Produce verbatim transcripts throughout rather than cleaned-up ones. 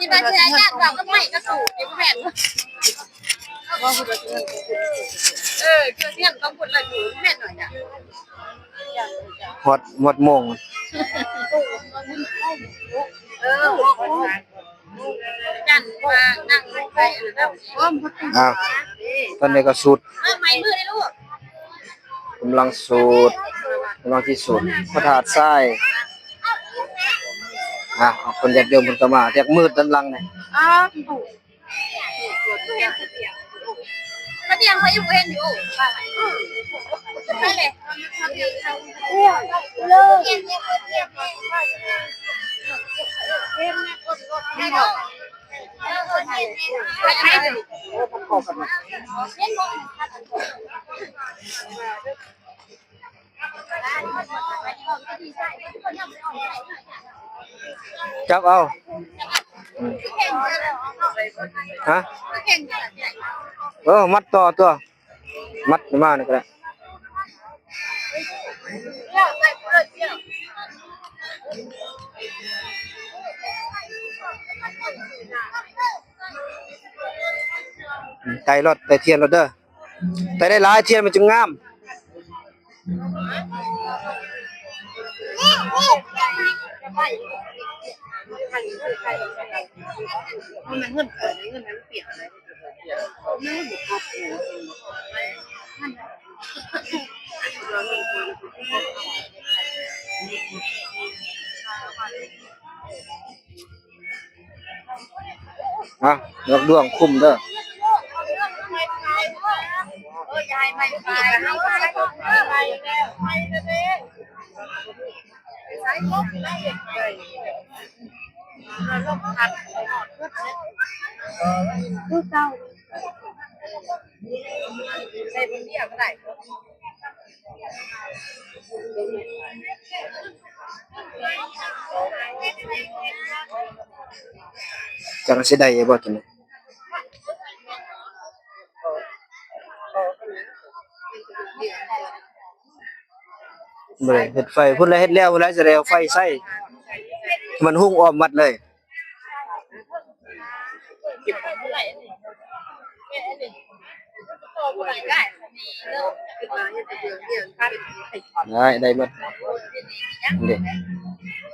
ที่บ้านที่ญาติเราก็ไม่กระสูดอยู่แม่น เออเจอเสียงต้องพูดเลยอยู่แม่นหน่อยจ้ะ ฮอดฮอดโมง เออ จันมานั่งไปแล้ว อ่า ตอนนี้ก็สูด เออไม่มือเลยลูก กำลังสูด กำลังที่สูดพระธาตุทราย อ่ะ เอาคนญาติโยมเพิ่นก็มาเรียกมืดด้านหลังเนี่ย อ๋อ กระเตียงเขาอยู่เห็นอยู่นั่นแหละ จับเอา ฮะ เออ มัดต่อตัว มัดมานี่ก็ได้ ไต่รถ ไต่เทียนรถเด้อ ไต่ได้หลายเทียนมันจึงงาม อ่ะ ดอกด้วงคุ้มเด้อ จังสิได้บ่ตัวนี้ บ่ได้เฮ็ดไฟ พุ่นละเฮ็ดแล้ว พุ่นละจะได้เอาไฟใส่ มันหุงอ้อมวัดเลย ได้ ได้หมด นี่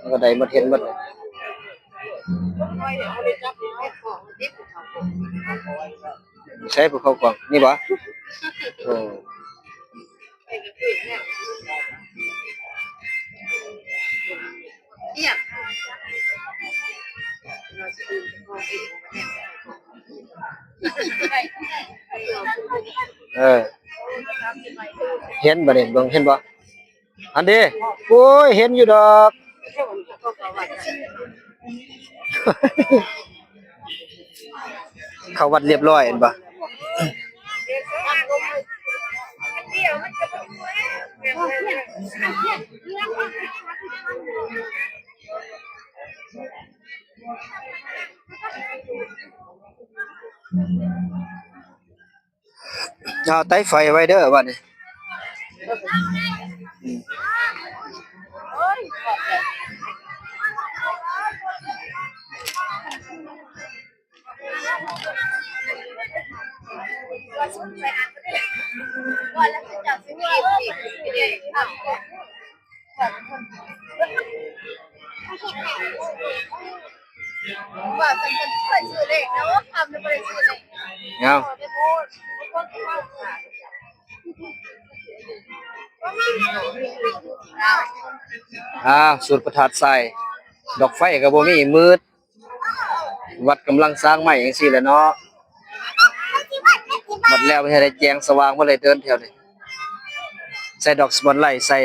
มันก็ได้หมด เห็นหมด ใช้ภูเขากวาง นี่บ่ โอ้ เออ เห็นบ่นี่ เบิ่ง เห็นบ่ อันนี้ โอ้ย เห็นอยู่ดอก เข้าวัดเรียบร้อย เห็นบ่ เอาไต่ไฟไว้เด้อบัดนี้ เอา อ่า สูตรพระธาตุทราย ดอกไฟก็บ่มี มืด วัดกำลังสร้างใหม่จังซี่แหละเนาะ วัดแล้วให้ได้แจ้งสว่าง บ่ได้เดินแถวนี้ ใส่ดอกสปอตไลท์ใส่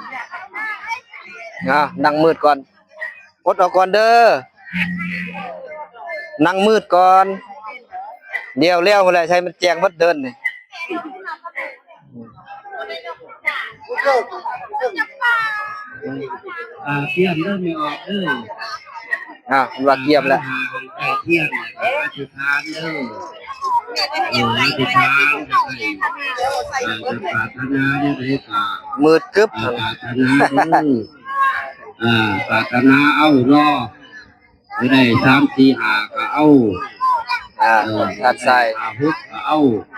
Yeah. อ่ะ นั่งมืดก่อน อดเอาก่อนเด้อ นั่งมืดก่อน เดี๋ยวแล้วแหละ ใช้มันแจ้งหมดเดินนี่ อ่าเตรียมเริ่มไม่ออกเด้อ อ่ะ มันว่าเกียมแล้ว ไก่เที่ยงอธิษฐานเด้อเอออธิษฐานจะให้อ่าจะปรารถนาเนี่ยเลยค่ะ มืดกึบ อ่าปรารถนาเด้ออ่าปรารถนาเอาเนาะจะได้สามสี่ห้าก็เอา อ่า เออ ธาตุทราย ห้าหกก็เอา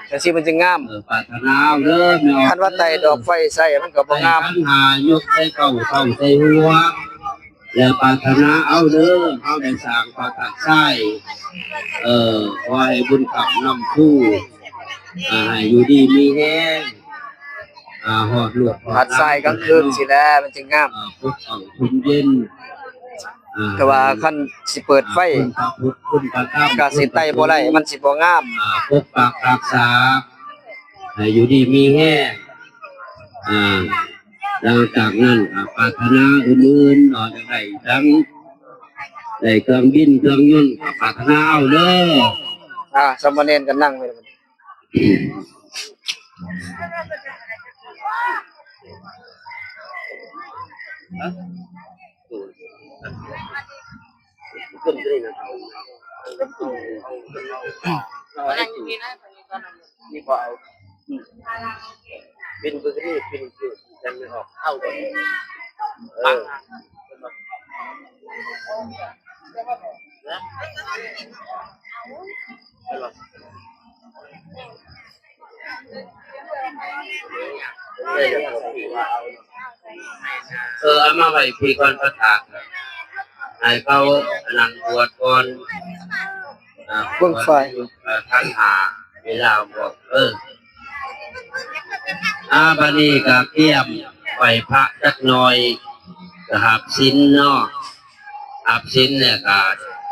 จังซี่มันจะงาม เออปรารถนาเอาเด้อแม่ออก คันว่าไต่ดอกไฟใส่มันก็บ่งาม ขันหายกใส่เก้าเก้าใส่หัว แล้วปรารถนาเอาเด้อเอาได้สร้างพระธาตุทรายเออขอให้บุญคำนำคู่อ่าให้อยู่ดีมีแฮงอ่าฮอดลูกฮอดหลน ธาตุทรายกลางคืนสิแหละมันจะงาม อ่าปกป้องคุมเย็นอ่า แต่ว่าคันสิเปิดไฟ คุณพระพุทธคุณพระธรรม ก็สิไต่บ่ได้มันสิบ่งาม อ่าปกปักรักษา ให้อยู่ดีมีแฮงอ่า หลังจากนั้นก็ปรารถนาอื่นๆเนาะจะได้ทั้งได้เครื่องบินเครื่องยนต์ก็ปรารถนาเอาเด้อ อ่าสามเณรก็นั่งไป คนจะได้นะเอาเอาเอาเอาเอา กำลังอยู่นี่นะตอนนี้กำลัง นี่พอเอาอืมเป็นเบอร์นี่เป็นคือกันไม่ออกเข้ากันเออนะเออเอามาไว้พี่ก่อนพระธาตุให้เขานั่งบวชก่อน อ่า เบิ่งไฟ เอ่อท่านหาเวลาบอกเอออ่าบัดนี้ก็เตรียมไหว้พระจักหน่อยก็หับศีลเนาะหับศีลเนี่ยก็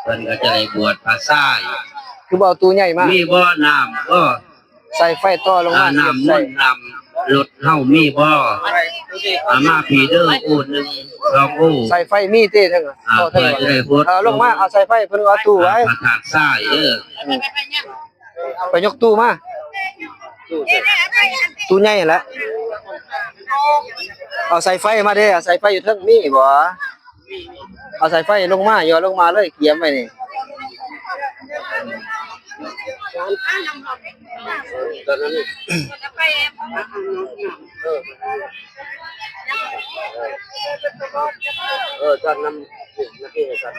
เพิ่นก็จะได้บวชพระทราย คือบ่เอาตู้ใหญ่มา มีบ่น้ำบ่ ใส่ไฟต่อลงมา อ่าน้ำม ใส่ นต์น้ำรถเฮามีบ่อ่ามาพีเด้ออู้หนึ่งสองอู้ ใส่ไฟมีติเถิง อ่า ต่อเถิ เพื่อง จะได้หด เออลงมาเอาใส่ไฟเพิ่นเอาตู้ไว้ พระธาตุทรายเออ ไปยกตู้มา ตู้ใหญ่แหละ เอาสายไฟมาเด้ เอาสายไฟอยู่เทิงมีบ่ เอาสายไฟลงมา ย่อลงมาเลย เกียมไว้นี่ ตอนนั้นนี่เออเออตอนนั้นนี่นะพี่ครับ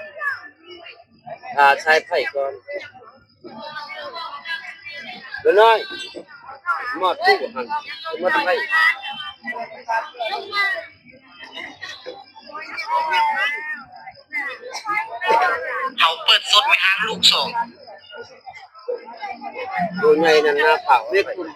อ่าใช้ไฟก่อน เดี๋ยวน้อย หมอดตู้หั่น หมอดไฟ เขาเปิดสดไว้ทางลูกสอง ตัวใหญ่นั่นนะเผาเล็กคุณ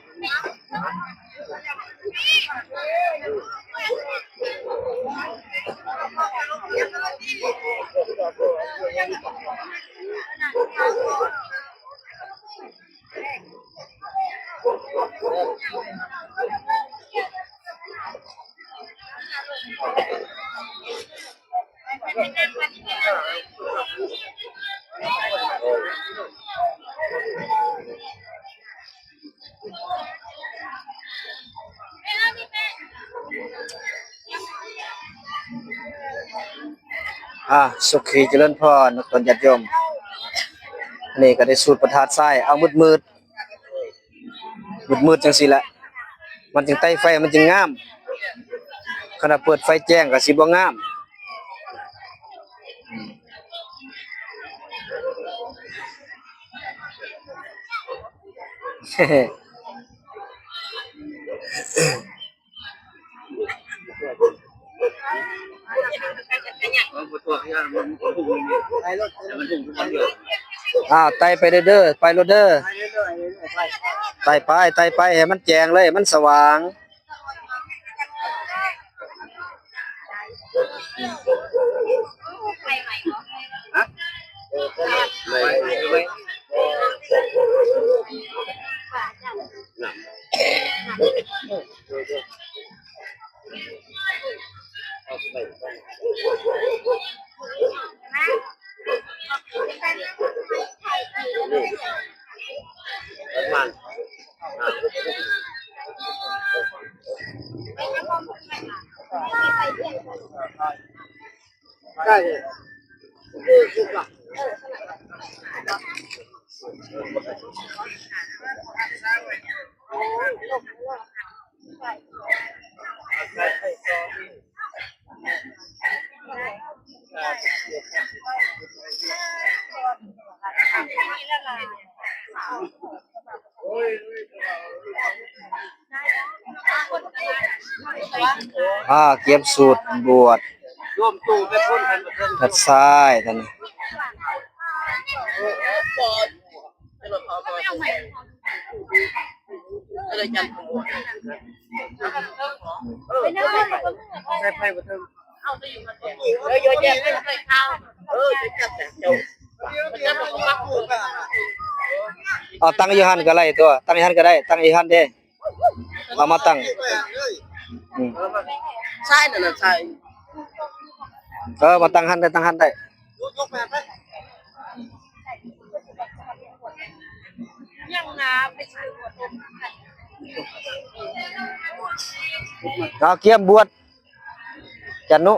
อ่า สุขีเจริญพร นักตนญาติโยม อันนี้ก็ได้สูตรประทาดทราย เอามืดมืด มืดมืดๆจังซี่แหละ มันจึงไต่ไฟ มันจึงงาม ขนาดเปิดไฟแจ้งก็สิบ่งาม อ่า ไต่ไปเด้อ ไปโลดเด้อ ไต่ไป ไต่ไป ให้มันแจ้งเลย ให้มันสว่าง เอาไป อ่า เตรียมสูตรบวชทัดซ้ายท่านนี้ เอาตั้งอยู่หั่นก็ได้ตัว ตั้งอยู่หั่นก็ได้ ตั้งอยู่หั่นเด้ เอามาตั้ง อืม ใช่นั่นน่ะใช่ เออ มาตั้งหั่นได้ ตั้งหั่นได้ เอาเกียมบวช จันนุ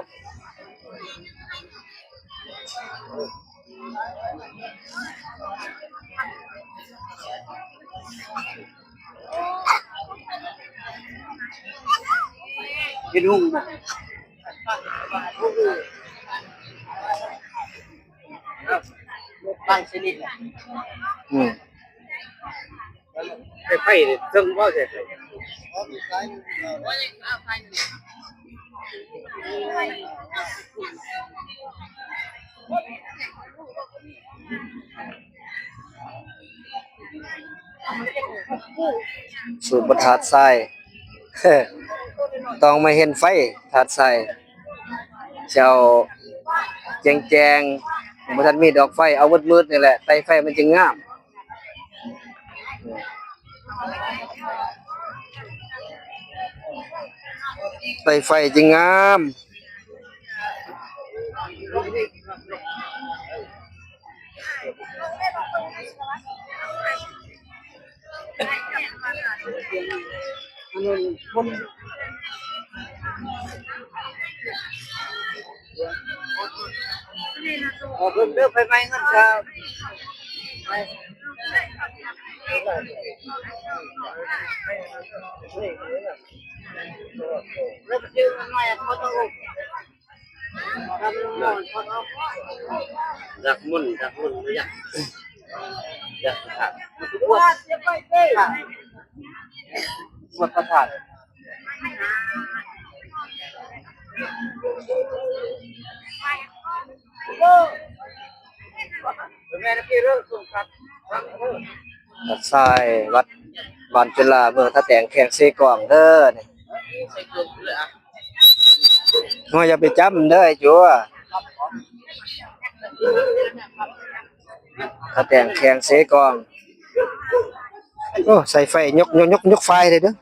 เห็นหุงบ่ บางชนิด อืม ใส่ไฟนี่เทิงบ่ใส่ไฟ สูตรบ่ถาดทราย ต้องมาเห็นไฟถาดทราย เจ้าแจงๆ บ่ทันมีดอกไฟ เอามืดๆ นี่แหละ ไต่ไฟมันจึงงาม ไต่ไฟจึงงาม เอาเพิ่มเติมไปไหมเงินครับ รักมุ่น รักมุ่น บ่อยาก อยากขาด ปวด ปวดประสาท แม่นะพี่เรื่องสุขครับ วัดทราย วัดบ้านจุฬา เมืองท่าแตง แขวงเซกองเด้อนี่ โอ้ย อย่าไปจำเด้อไอ้จัว ท่าแตง แขวงเซกอง โอ้ ใส่ไฟ ยก ยก ยก ยกไฟเลยเด้อ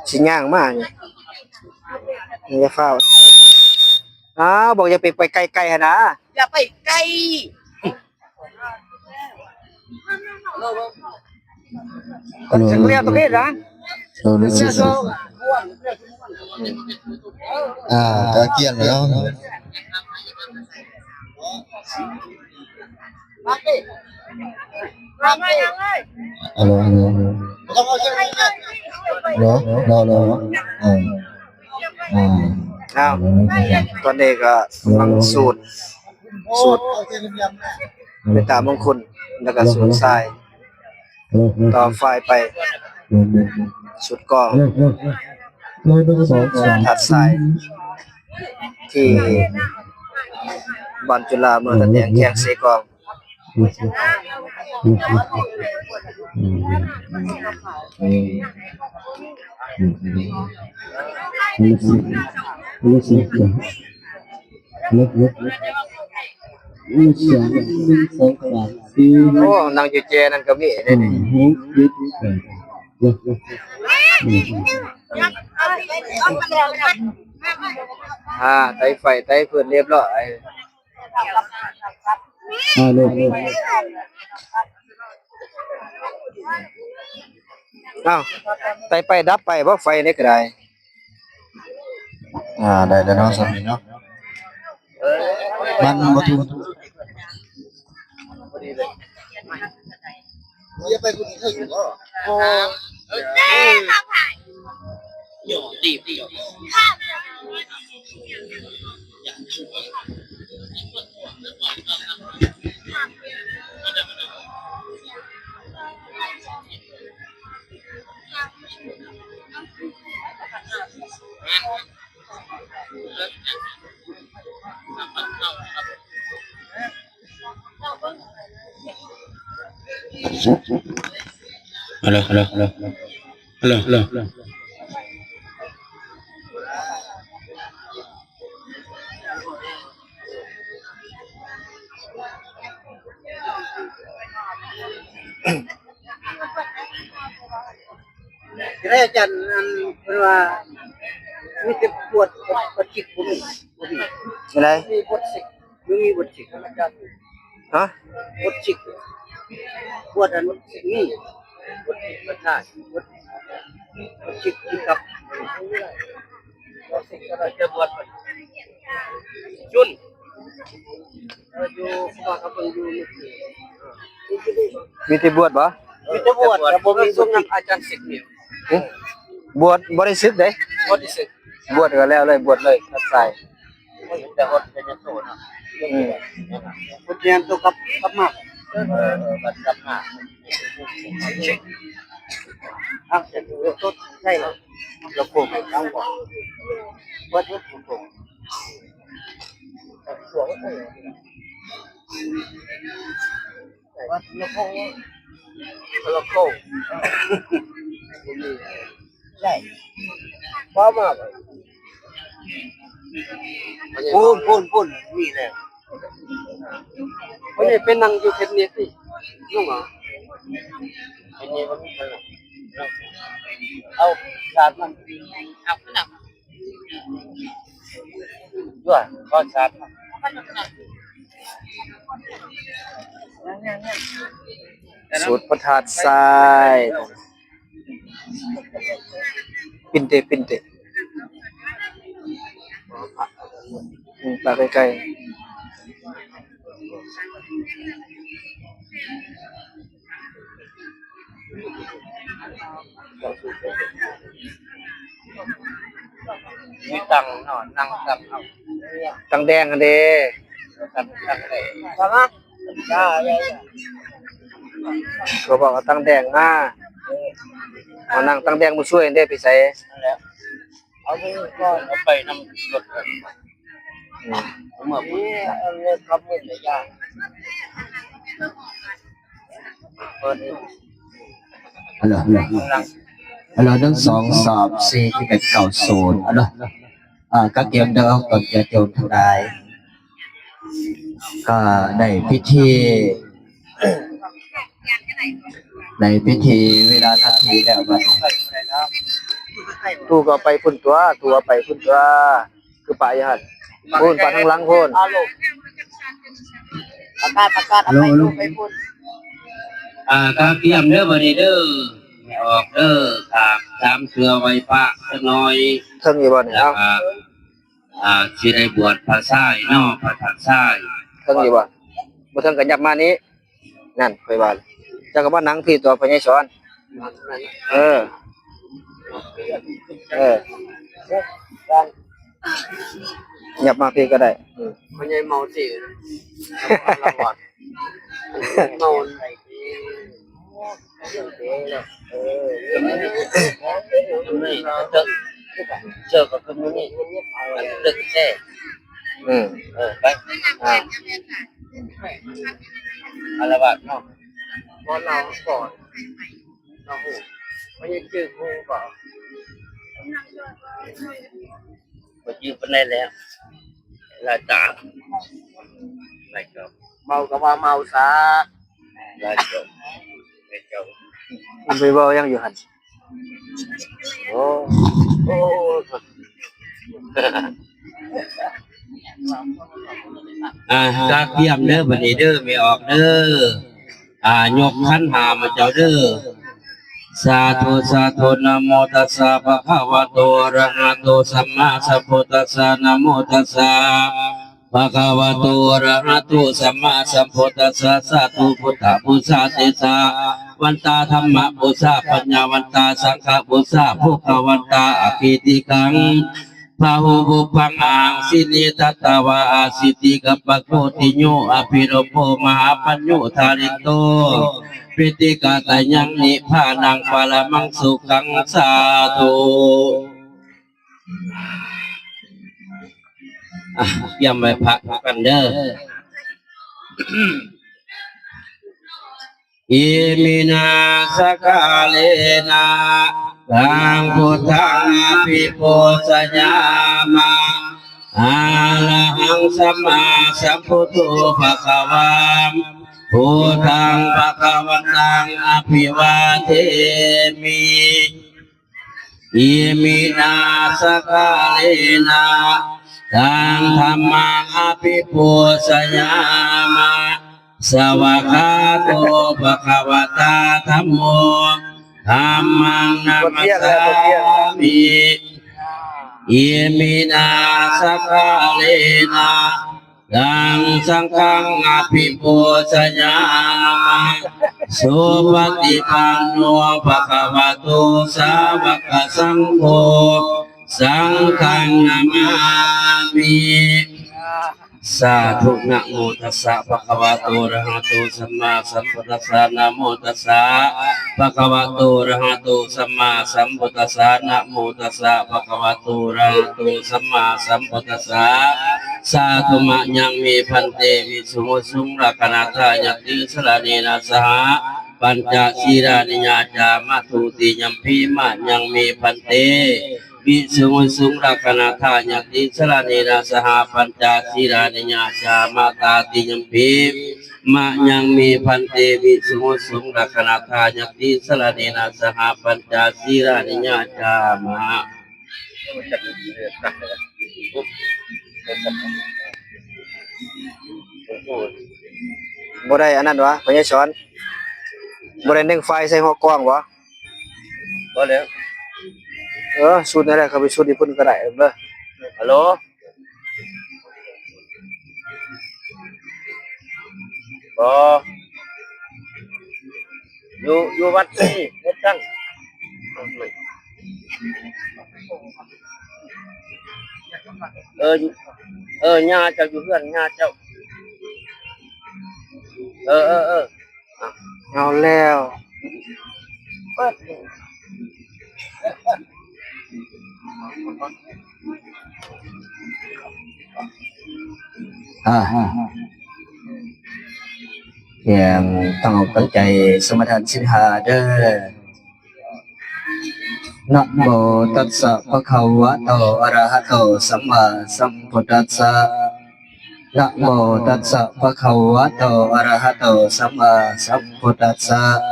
สิย่างมานี่ อย่าฟ้าว อ้าว บอกอย่าไป ไปไกลๆ หั่นนะ อย่าไปไกล ฮัลโหล เรียกตรงนี้นะ ฮัลโหล อ่า ก็เกี่ยงแล้ว ฮัลโหล ฮัลโหล ฮัลโหล ฮัลโหล ฮัลโหล อ่า อ่า อ้าว ตอนนี้ก็กำลังสูตร สูตรเมตตามงคล แล้วก็สูตรทราย ต่อไฟไป สูตรกอง ถาดทราย ที่บ้านจุฬา เมืองท่าแตง แขวงเซกอง โอ้ นั่งอยู่แจนั่นก็มีเด้นี่ อ่า ไต่ไฟ ไต่ฟืนเรียบร้อย อ่า โลด โลด อ้าว ไต่ไปดับไปบ่ ไฟนี่ก็ได้ อ่า ได้แล้วเนาะ สามีเนาะ มันบ่ถูก ฮัลโหล ฮัลโหล ฮัลโหล ฮัลโหล ฮัลโหล ทีแรกอาจารย์อันเพิ่นว่ามีแต่บวช บวชจิกบ่มี บ่มี อะไร มีบวชสิก บ่มีบวชจิก ฮะ บวชจิก บวชอันนี้ บวชจิกประทาส บวช บวชจิกจิกครับ บวชจิกก็ได้ จะบวช จุน อยู่สมาคมอยู่ มีแต่บวชบ่ มีแต่บวช แต่บ่มี ซุ่มนำอาจารย์สิกนี่ หึ บวชบ่ได้สึกเด้ บ่ได้สึก บวชก็แล้วเลย บวชเลย ตัดสาย แต่ฮอดเป็นโตเนาะ อืม พุทธเรียนตัวกับ กับมาก เออ เออ กับ กับมาก อ่ะ เดี๋ยวต้นใช่เหรอ เราโกงไปครั้งก่อน วัดพุทธโกง วัดละโค ละโค ใช่ พอมาบ่ พูน พูน พูน มีแล้ว วันนี้เป็นนั่งอยู่เพชรนิติลุงเหรอ อันนี้มันมีเท่าไหร่ เอาสาดมัน เอาขนาด ด้วย ก็สาดมัน สูตรพระธาตุทราย ปินเต ปินเต อืม ตาใกล้ๆ มีตังเนาะ นั่งตังเอา ตังแดงอันเด้ ตัง ตังแดง เขาบอกเอาตังแดงมา เอานั่งตังแดงมาช่วยเด้ ไปใส่ นั่นแหละ เอาไปก่อน เอาไปนำรถก่อน อืม เอาเมื่อ นี่เอาเงินคำเงินเลยจ้า เปิด ฮัลโหล ฮัลโหล ฮัลโหล หนึ่ง สอง สาม สี่ ที่เป็นเก้าศูนย์ ฮัลโหล อ่า ก็เตรียมเด้อ ก่อนจะโจมทลาย ก็ได้พิธี ในพิธีเวลานาทีแล้วบัดนี้ ตู้ก็ไปพุ่นตัว ตู้ไปพุ่นตัว คือปะอยู่หั่น พุ่นปะทางหลังพุ่น ประกาศ ประกาศ เอาไป ฮัลโหล ไปพุ่น อ่า ครับ เตรียมเด้อบัดนี้เด้อ ไม่ออกเด้อ ครับ สามเทื่อไหว้พระจักหน่อย เทิงอยู่บ่นี่ แล้ว เอ้า ก็ อ่า สิได้บวชพระชายเนาะ พระธาตุทราย เทิงอยู่บ่ บ่เทิงก็ยับมานี้ นั่น ค่อยว่า เจ้าก็มานั่งพี่ตัวพญายสอน เออ เออ ยับมาพี่ก็ได้ อืม พญายเมาสิ เมาไหนดี เออ นี่ เจอ เจอกับคนนี้ ตึกแท้ อืม เออ ไป อ่า อารวาสเนาะ เพราะเราก่อน เราหู ไม่ใช่ชื่อกูก่อน มายืมปานใดแล้ว ลาตา ลาจบ เมาก็ว่าเมาซะ ลาจบ ลาจบ มันไปเว้าหยังอยู่หั่น โอ้ โอ้ อ่า กะเตรียมเด้อ บัดนี้เด้อ ไม่ออกเด้อ อ่า ยกขันห้ามาเจ้าเด้อ สาธุ สาธุ นะโมตัสสะ ภะคะวะโต อะระหะโต สัมมาสัมพุทธัสสะ นะโมตัสสะ Bhagavato arahato sammāsambuddhassa. Sādhu buddhapūjā tejavantā dhammapūjā paññāvantā saṅghapūjā bhogavantā akītikaṃ bahupubbaṃ ahaṃ sinde tattvā asītikappakotthi yo abhiropo mahāpañño dhārinto piṭikattayaṃ nibbānaṃ paramaṃ sukhaṃ. Sādhu. อ่ะ เตรียมไหว้พระกันเด้อ Iminā sakkārena taṃ buddhaṃ abhipūjayāma. Arahaṃ sammāsambuddho bhagavā, buddhaṃ bhagavantaṃ abhivādemi. Iminā sakkārena taṃ dhammaṃ abhipūjayāma. Svākkhāto bhagavatā dhammo, dhammaṃ namassāmi. Iminā sakkārena taṃ saṅghaṃ abhipūjayāma. Supaṭipanno bhagavato sāvakasaṅgho, saṅghaṃ namāmi. Sādhu. Namo tassa bhagavato arahato sammāsambuddhassa. Namo tassa bhagavato arahato sammāsambuddhassa. Namo tassa bhagavato arahato sammāsambuddhassa. Sādhu. Mayaṃ me bhante visuṃ visuṃ rakkhaṇatthāya tisaraṇena saha pañca sīlāni yācāma. Dutiyampi mayaṃ me bhante visuṃ visuṃ rakkhaṇatthāya tisaraṇena saha pañca sīlāni yācāma. Tatiyampi mayaṃ me bhante visuṃ visuṃ rakkhaṇatthāya tisaraṇena saha pañca sīlāni yācāma. บ่ได้อันนั้นวะ พ่อใหญ่สอน บ่ได้นึ่งไฟใส่หัวกล้องวะ บ่แล้ว เออ ชุดนั่นแหละ เขาไปชุดที่พุ่นก็ได้เด้อ ฮัลโหล บ่ อยู่ อยู่วัดนี่ เฮ็ดจั่ง เออ อยู่ เออ ย่าเจ้าอยู่เฮือน ย่าเจ้า เออ เออ เออ เอาแล้ว เปิด อ่า เตรียมตั้งอกตั้งใจสมาทานศีลห้าเด้อ Namo tassa bhagavato arahato sammāsambuddhassa. Namo tassa bhagavato arahato sammāsambuddhassa.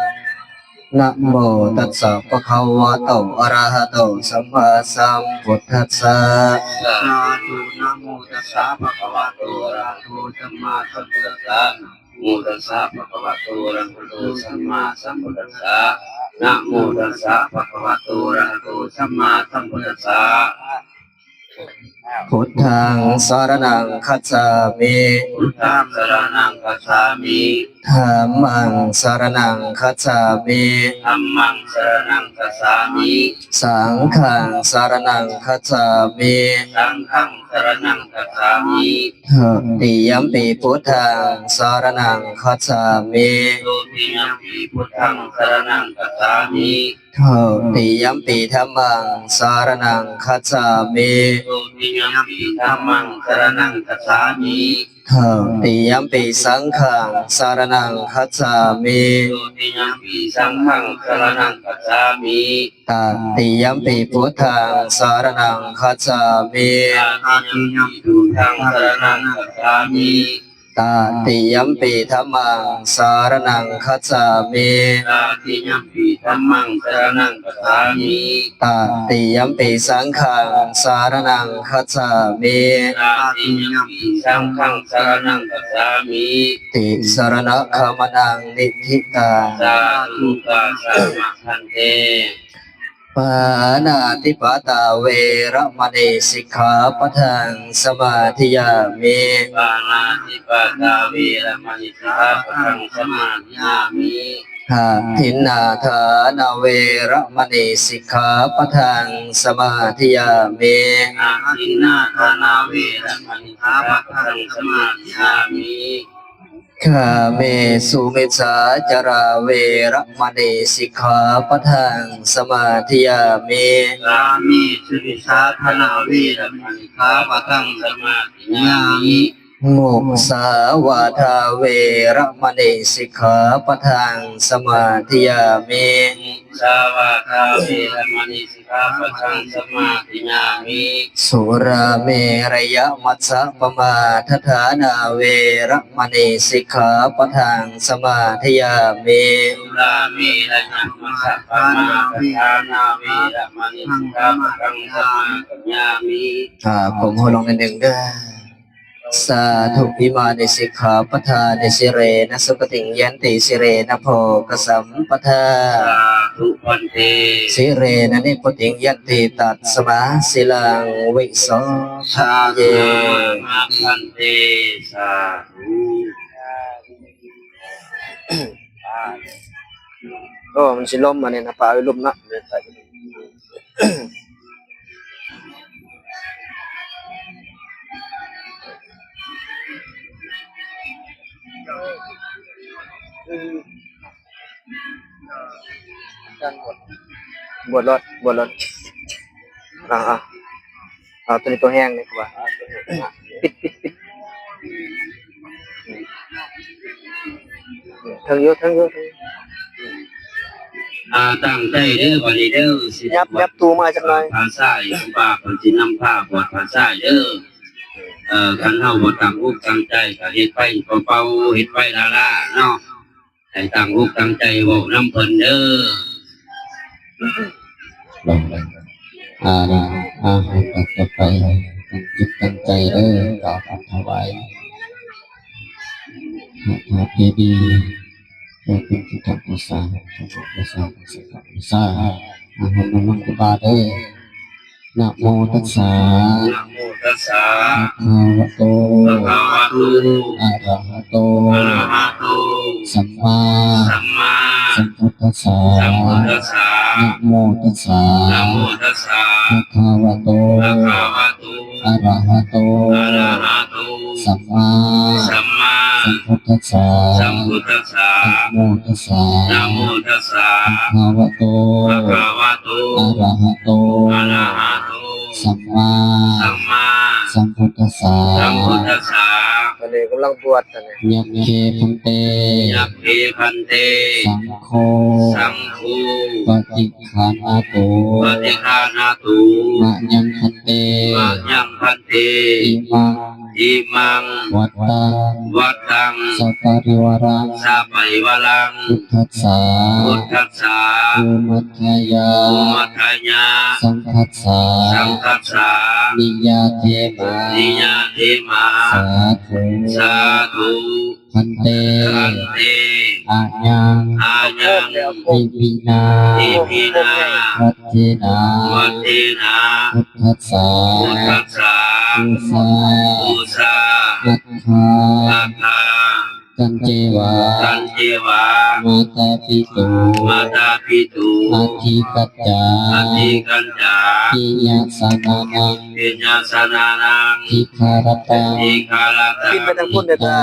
Namo tassa bhagavato arahato sammāsambuddhassa. Sādhu. Namo tassa bhagavato arahato sammāsambuddhassa. Namo tassa bhagavato arahato sammāsambuddhassa. Namo tassa bhagavato arahato sammāsambuddhassa. Buddhaṃ saraṇaṃ gacchāmi. Buddhaṃ saraṇaṃ gacchāmi. Dhammaṃ saraṇaṃ gacchāmi. Dhammaṃ saraṇaṃ gacchāmi. Saṅghaṃ saraṇaṃ gacchāmi. Saṅghaṃ saraṇaṃ gacchāmi. Dutiyampi buddhaṃ saraṇaṃ gacchāmi. Dutiyampi buddhaṃ saraṇaṃ gacchāmi. Dutiyampi dhammaṃ saraṇaṃ gacchāmi. Dutiyampi dhammaṃ saraṇaṃ gacchāmi. Dutiyampi saṅghaṃ saraṇaṃ gacchāmi. Dutiyampi saṅghaṃ saraṇaṃ gacchāmi. Tatiyampi buddhaṃ saraṇaṃ gacchāmi. Tatiyampi buddhaṃ saraṇaṃ gacchāmi. Tatiyampi dhammaṃ saraṇaṃ gacchāmi. Tatiyampi dhammaṃ saraṇaṃ gacchāmi. Tatiyampi saṅghaṃ saraṇaṃ gacchāmi. Tatiyampi saṅghaṃ saraṇaṃ gacchāmi. Tisaraṇagamanaṃ niṭṭhitaṃ. Sādhu, sādhu, bhante. ปานาติปาตาเวระมณีสิกขาปะทังสมาธิยามิ ปานาติปาตาเวระมณีสิกขาปะทังสมาธิยามิ อาทินนาทานาเวระมณีสิกขาปะทังสมาธิยามิ อาทินนาทานาเวระมณีสิกขาปะทังสมาธิยามิ กาเมสุมิจฉาจาราเวระมณีสิกขาปะทังสมาธิยามิ กาเมสุมิจฉาทานาเวระมณีสิกขาปะทังสมาธิยามิ มุสาวาทาเวระมณีสิกขาปะทังสมาธิยามิ มุสาวาทาเวระมณีสิกขาปะทังสมาธิยามิ สุราเมรยมัชฌะปมาทฐานาเวระมณีสิกขาปะทังสมาธิยามิ สุราเมรยมัชฌะปมาทฐานาเวระมณีสิกขาปะทังสมาธิยามิ อ่าผมหัวลงนิดหนึ่งเด้อ สาธุ อิมานิสิกขาปะทานิสิเรนะสุขติงยันติสิเรนะโภคสัมปทา สาธุพันเต สิเรนะนิพพุติงยันติตัสมาสิลังวิโสทะเย มาพันเต สาธุ โอ้มันสิลมอันนี้นะปะเอาลมเนาะ บวชรอดบวชรอดอ่าอ่าเอาตัวนี้ตัวแห้งนี่กว่าปิดปิดปิดเทิงอยู่เทิงอยู่เทิงอยู่ อ่าตั้งใจเด้อบัดนี้เด้อสิ ยับยับตูมาจักหน่อย ภาษาอีกว่าเพิ่นสินำพาบวชภาษาเด้อ เอ่อคันเฮาบ่ตั้งอกตั้งใจก็เฮ็ดไปเป่าๆเฮ็ดไปล้าๆเนาะ ให้ตั้งอกตั้งใจเว้านำเพิ่นเด้อ ลองเลยอ่านะอ่าให้ตัดต่อไปตั้งจิตตั้งใจเด้อกล่าวคำถวายพระธาตุเจดีย์เพื่อเป็นพุทธบูชาธรรมบูชาสังฆบูชาอาหารน้ำมันกุบาเด้อ นะโมตัสสะ นะโมตัสสะ ภะคะวะโต ภะคะวะโต อะระหะโต อะระหะโต สัมมา สัมมา สัมพุทธัสสะ สัมพุทธัสสะ นะโมตัสสะ นะโมตัสสะ ภะคะวะโต ภะคะวะโต อะระหะโต อะระหะโต สัมมา สัมมา สัมพุทธัสสะ สัมพุทธัสสะ นะโมตัสสะ นะโมตัสสะ ภะคะวะโต ภะคะวะโต อะระหะโต อะระหะโต สัมมา สัมมา สัมพุทธัสสะ สัมพุทธัสสะ ตอนนี้กำลังบวชกันเนี่ย ยัคเคพันเต ยัคเคพันเต สังโฆ สังโฆ ปฏิฆานาตุ ปฏิฆานาตุ มะยังพันเต มะยังพันเต อิมัง อิมัง วัตตัง วัตตัง สัปปะริวารัง สัปปะริวารัง พุทธัสสะ พุทธัสสะ อุมัทยา อุมัทยา สังคัสสะ สังคัสสะ นิยาเทมา นิยาเทมา สาธุ สาธุ พันเต พันเต อายัง อายัง อิมินา อิมินา วัตเทนา วัตเทนา พุทธัสสะ พุทธัสสะ ปูชา ปูชา อัฏฐา อัฏฐา ตันเจวา ตันเจวา มาตาปิตุ มาตาปิตุ อธิคัจจา อธิคัจจา ปิยสานานัง ปิยสานานัง ทิคารตัง ทิคารตัง ปินไปทางพุ้นเด้อตา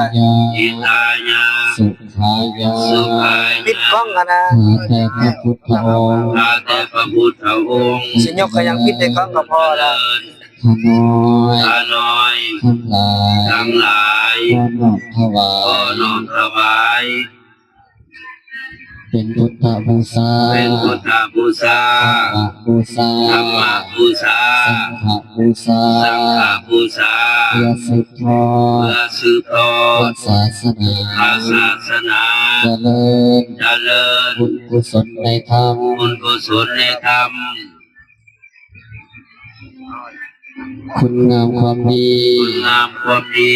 อิทายา สุขายา สุขายา ปิดกล้องกันนะ ข้าแต่พระพุทธองค์ ข้าแต่พระพุทธองค์ สิยกขยังปิดได้กล้องก็พอแล้ว ข้าน้อย ข้าน้อย ทั้งหลาย ทั้งหลาย ขอน้อมถวาย ขอน้อมถวาย เป็นพุทธบูชา เป็นพุทธบูชา ธรรมบูชา ธรรมบูชา สังฆบูชา สังฆบูชา เพื่อสืบทอด เพื่อสืบทอด พระศาสนา พระศาสนา เจริญ เจริญ บุญกุศลในธรรม บุญกุศลในธรรม คุณงามความดี คุณงามความดี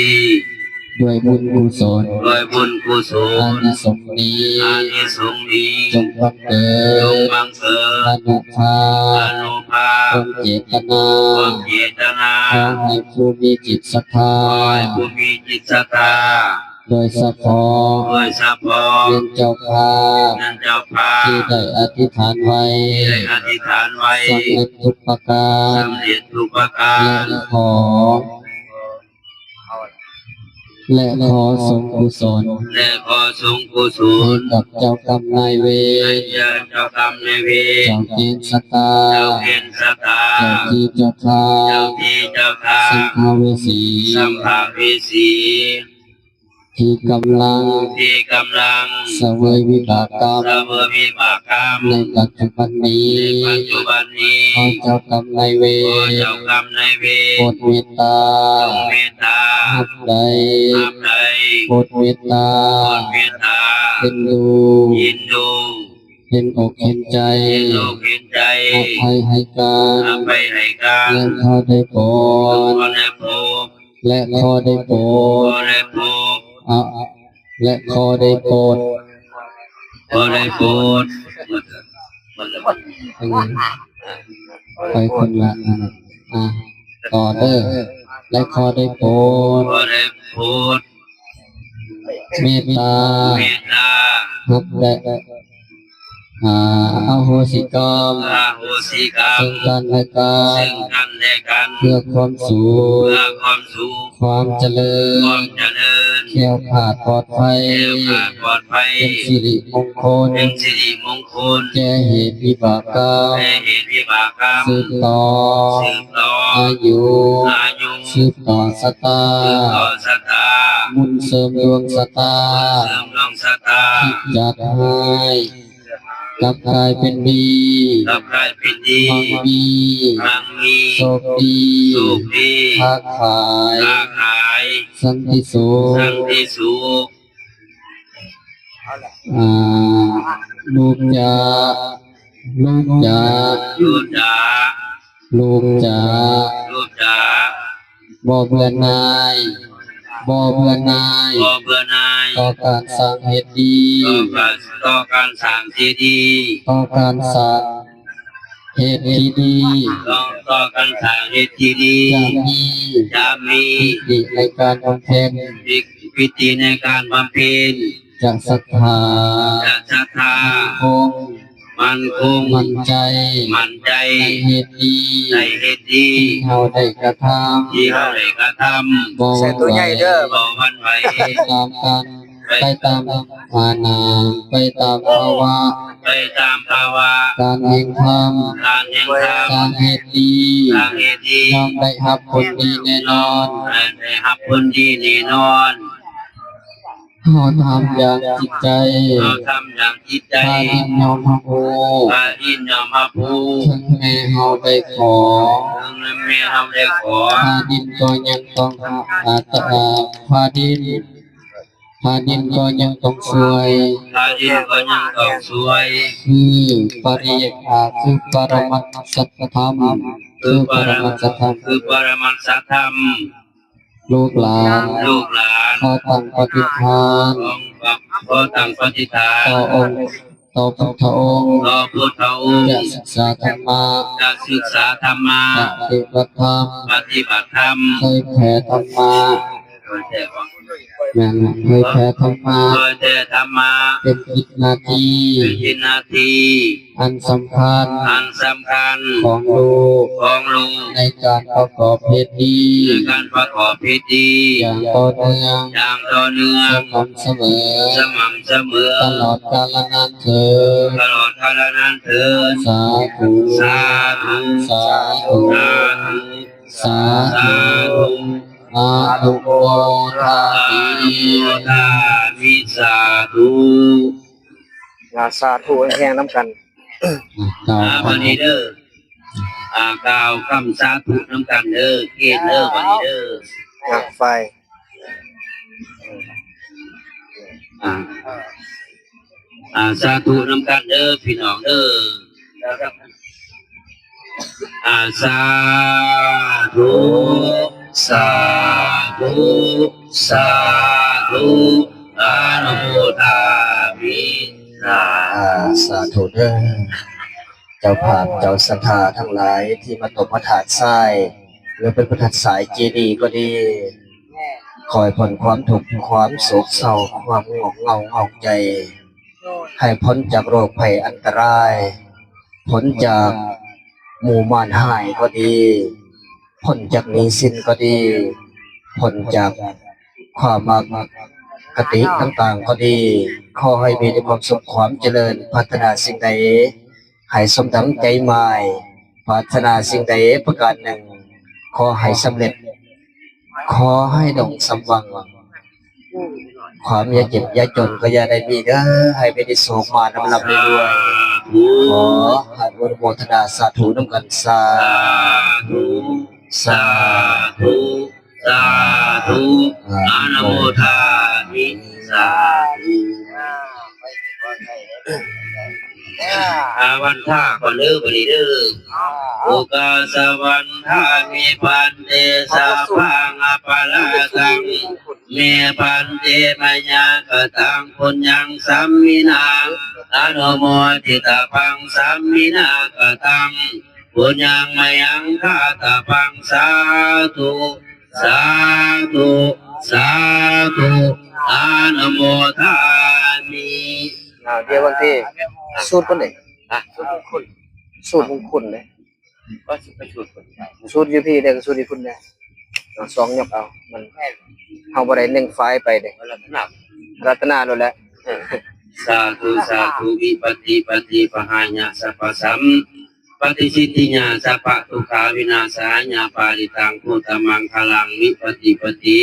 ด้วยบุญกุศล ด้วยบุญกุศล อานิสงส์นี้ อานิสงส์นี้ จงบังเกิ จง ด บังเกิด อนุภา อา พ นุภาพ ความเจตนา ความเจตนา ขอให้ผู้มีจิตศรัทธา ขอให้ผู้มีจิตศรัทธา โดยเฉพาะ โดยเฉพาะ เรียนเจ้าภาพ เรียนเจ้าภาพ ที่ได้อธิษฐานไว้ ที่ได้อธิษฐานไว้ สำเร็จทุกประการ สำเร็จทุกประการ และขอ และขอส่งกุศล และขอส่งกุศ ให้ ล กับเจ้ากรรมนายเว ให้ ร แก่เจ้ากรรมนายเวร เจ้าเกณฑ์ชะตา เจ้าเกณฑ์ชะตา เจ้าที่เจ้าทาง เจ้าที่เจ้าทาง สัมภเวสี สัมภเวสี ที่กำลัง ที่กำลัง เสวยวิบากกรรม เสวยวิบากกรรม ในปัจจุบันนี้ ในปัจจุบันนี้ ขอเจ้ากรรมนายเว ขอ ร เจ้ากรรมนายเวร โปรดเมตตา จงเมตตา ฮับใด ฮับใด โปรดเมตตา โปรดเมตตา เอ็นดู เอ็นดู เห็นอกเห็นใจ เห็นอกเห็นใจ อภัยให้การ อภัยให้การ และขอได้โปรด ขอได้โปรด และขอได้โปร ข ด อได้โปรด อ่ะและขอได้โปรด ขอได้โปรด เออไปคนละอันอ่ะต่อเด้อและขอได้โปรด ขอได้โปรด เมตตา เมตตา ฮับและอ่าอโหสิกรรม อโหสิกรรม ซึ่งกันและกัน ซึ่งกันและกัน เพื่อความสุข เพื่อความสุข ความเจริญ ความเจริญ แคล้วคลาดปลอดภัย แคล้วคลาดปลอดภัย เป็นสิริมงคล เป็นสิริมงคล แก่เหตุวิบากกรรม แก่เหตุวิบากกรรม สืบต่อ สืบต่อ อายุ อายุ สืบต่อชะตา สืบต่อชะตา บุญเสริมดวงชะตา เสริมดวงชะตา ที่จัดให้กลับกลายเป็นดี กลับกลายเป็นดี มั่งมี มั่งมี โชคดี โชคดี ค้าขาย ค้าขาย สันติสุข สันติสุข อ่าลูกจ๋าลูกจ๋า ลูกจ๋า ลูกจ๋า ลูกจ๋า บ่เบื่อหน่ายบ่เบื่อหน่าย บ่เบื่อหน่าย ต่อการสร้างเหตุดี ต่อการต่อการสร้างเจดีย์ ต่อการสร้างเหตุที่ดี ต่อต่อการสร้างเหตุที่ดี จะมี จะมี ปิติในการบำเพ็ญ ปิติในการบำเพ็ญ จะศรัทธา จะศรัทธา คง มั่นคง มั่นใจ มั่นใจ ในเหตุดี ในเหตุดี ที่เราได้กระทำ ที่เราได้กระทำ บ่หวั่นไหว ใส่ตัวใหญ่เด้อ บ่หวั่นไหว ไปตามการไปตามอาณาไปตามภาวะ ไปตามภาวะ การแห่งธรรม การแห่งธรรม สร้างเหตุดี สร้างเหตุดี ย่อมได้รับผลดีแน่นอน ได้รับผลดีแน่นอน เฮาทำอย่างจิตใจ เฮาทำอย่างจิตใจ พาดินยอมรับรู้ พาดินยอมรับรู้ ถึงแม้เฮาได้ขอ ถึงแม้เฮาได้ขอ พาดินก็ยังต้องหาอาตอาพาดินพาดินก็ยังต้องช่วย พาดินก็ยังต้องช่วย คือปริยัติอาคือปรมัตถสัจธรรม คือปรมัตถ สัจธรรม คือปรมัตถธรรม ลูกหลาน ลูกหลาน ขอตั้งปฏิฐาน ของพระขอตั้งปฏิฐาน ต่อองค์ต่อพุทธองค์ ต่อพุทธองค์ จะศึกษาธรรมะ จะศึกษาธรรมะ ปฏิบัติธรรม ปฏิบัติธรรม เผยแผ่ธรรมะแม่นเผยแผ่ธรรมะ เผยแผ่ธรรมะ เป็นกิจหน้าที่ เป็นกิจหน้าที่ อันสำคัญ อันสำคัญ ของลูก ของลูก ในการประกอบเหตุดี ในการประกอบพิธี อย่างต่อเนื่อง อย่างต่อเนื่อง สม่ำเสมอ สม่ำเสมอ ตลอดกาลนานเถิด ตลอดกาลนานเถิด สาธุ สาธุ สาธุ สาธุ สา สา ธุ ธุ อนุโมทา อนุ มิ โมทามิสาธุ อ่าสาธุแห่งน้ำกัน กล่าว อ่าบัดนี้เด้อ อ่ากล่าวคำสาธุนำกันเด้อ เกณฑ์เด้อบัดนี้เด้อ อ่ะไฟ อ่า อ่า สาธุนำกันเด้อพี่น้องเด้อ อ่า สาธุ สาธุ สา อนุโมทามิ สา อ่า สาธุเด้อ เจ้าภาพเจ้าศรัทธาทั้งหลายที่มาตบพระธาตุทราย หรือเป็นพระธาตุทรายเจดีย์ก็ดี ขอให้พ้นความทุกข์ความโศกเศร้า ความง่วงเหงาหงอยใจ ให้พ้นจากโรคภัยอันตราย พ้นจากหมู่มารฮ้ายก็ดี พ้นจากหนี้สินก็ดี พ้นจากความอาฆาตต่างๆก็ดี ขอให้มีแต่ความสุขความเจริญ ปรารถนาสิ่งใดให้สมดังใจหมาย ปรารถนาสิ่งใดประการหนึ่ง ขอให้สำเร็จ ขอให้ดงสมหวัง ความยากเจ็บยากจนก็อย่าได้มีเด้อ ให้มีแต่โชคมานำลำรวยๆ ขออนุโมทนาสาธุนำกัน สาธุ สาธุ สาธุ อนุโมทามิ สาธุ อาวันทาก่อนเด้อ บัดนี้เด้อ โอกาสวันทามิ พันเต สัพพังอปราทัง เม พันเต มายากตัง ปุญญังสัมมินา อนุโมทิตาปัง สัมมินากตัง ปุญญังมะยังคาตาปัง สาธุ สาธุ สาธุ อนุโมทามิ อ่า เดี๋ยวบางที สูตรคนไหน อ่ะ สูตรมงคล สูตรมงคลเลย ก็สิไปสูตรคน สูตรอยู่พี่เด้อ สูตรอยู่คุณเด้อ เอาสองยกเอา มัน เฮาบ่ได้หนึ่งฝ่ายไปเด้ รัตนา รัตนาโลดแหละ สาธุ สาธุ วิปัสสิปฏิปะหายะ สัพพะสัมปะทิสิทธิยา สัพพะทุกขาวินาศายะ ปาริตัง พุทธมังคลัง วิปัสสิปฏิ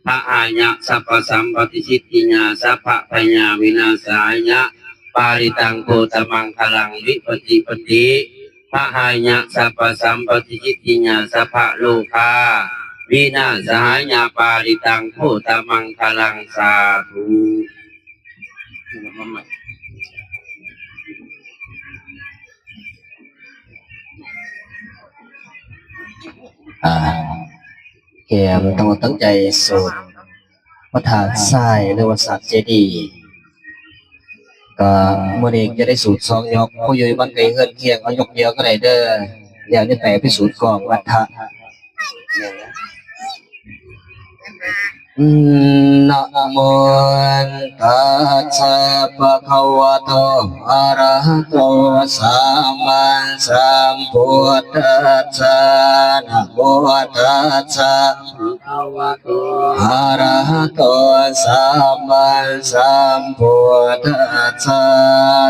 ปะหายะ สัพพะสัมปะทิสิทธิยา สัพพะพยาวินาศายะ ปาริตัง พุทธมังคลัง วิปัสสิปฏิปะหายะ สัพพะสัมปะทิสิทธิยา สัพพะโรคาวินาศายะ ปาริตัง พุทธมังคลัง สาธุ อ่า แกมต้องตั้งใจสวดพระธาตุทรายหรือว่าสาดเจดีย์ ก็มื้อนี้จะได้สูตรสองยก ผู้อยู่บ้านไกลเฮือนเคียงเอายกเดียวก็ได้เด้อ แล้วนี่ไปไปสูตรกองวัดทะ นะโมตัสสะ ภะคะวะโต อะระหะโต สัมมาสัมพุทธัสสะ นะโมตัสสะ ภะคะวะโต อะระหะโต สัมมาสัมพุทธัสสะ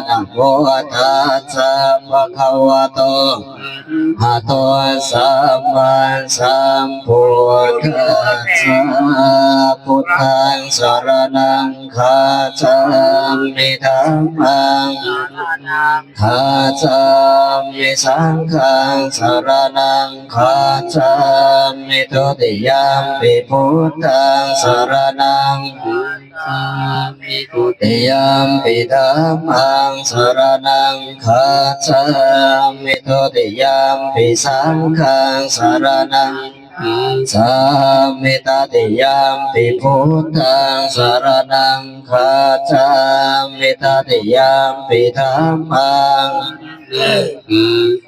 นะโมตัสสะ ภะคะวะโต หะโต สัมมาสัมพุทธัสสะ พุทธังสะระณังคัจฉามิ ธัมมัง คัจฉามิ สังฆังสะระณังคัจฉามิ ทุติยัมปิพุทธังสะระณัง คัจฉามิ ทุติยัมปิธัมมังสะระณังคัจฉามิ ทุติยัมปิสังฆังสะระณังคัจฉามิ ตติยัมปิพุทธังสะระณังคัจฉามิ ตติยัมปิธัมมัง คัจฉา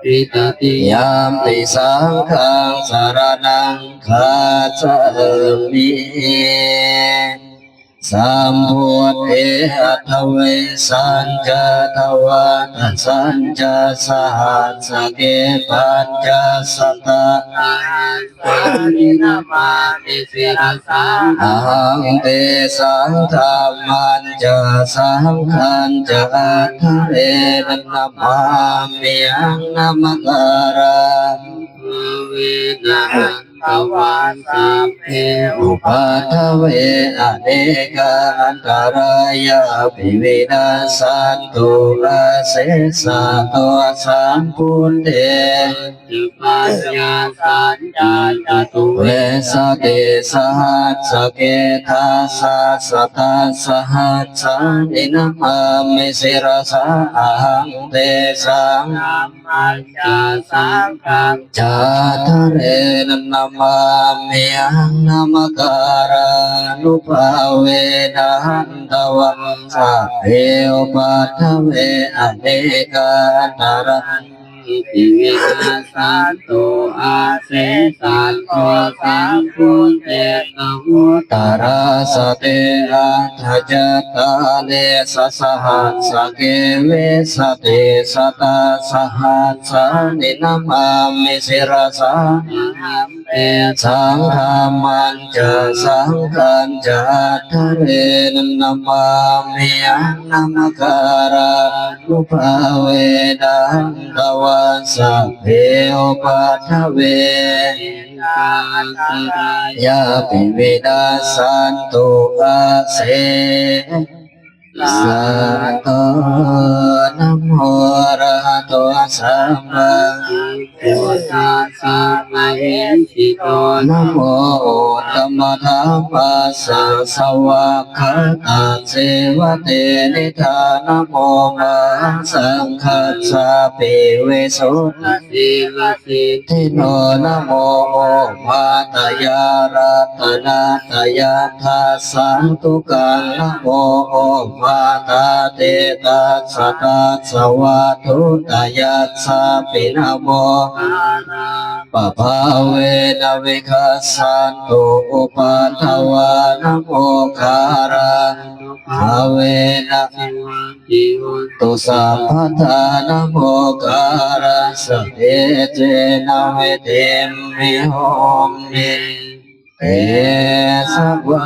มิ ตติยัมปิสังฆังสะระณังคัจฉามิ สัมพุทเท อัฏฐเวสสัญจะ ดวาดสัญจะ สหัสสะเก ปัญจะสัตตา สหัสสานิ นะมามิ สิรสา อะหัง เตสัง ธัมมัญจะ สังฆัญจะ อัฏฐเรนะ นะมามิ หัง นะมะการา เวนะ หันตวา สัพเพ อุปัฏฐเว อเนกา อันตรายาปิ วินัสสันตุ อาเสสะโต สัมพุทเท จะ ปัญญาสัญจะ จตุเวสติ สหัสสะเก ทัสสะ สัตตะ สหัสสานิ นะมามิ สิรสา อะหัง เตสัง ธัมมัญจะ สังฆัญจะ อัฏฐเรนะ นะ Māmihaṃ namakārānubhāvena hantvā sabbe upaddave anekā antarāyāpi vinassantu asesato. Sambuddhe navuttarasate aṭṭhacattāḷīsasahassake vīsatisatasahas sāni namāmi sirasā ahaṃ. Tesaṃ dhammañca saṅghañca ādarena namāmihaṃ namakārānubhāvena hantvā sabbe upaddave antarāyāpi vinassantu ase sato. Namo arahato sammāsambuddhassa mahesino. Namo uttamadhammassa svākkhātasseva tenidha. Namo mahāsaṅghassāpi visuddhasīladi ṭṭhino. Namo omātyāraddhanattayagga sādhukaṃ. Namo omātātitassa tassa vatthuttayassapi. Namo ārāppabhāvena vigacchantu upaddavā. Namo kārānubhāvena tu sabbadā. Namo kārassa tejena vidhimhi homi tejavā.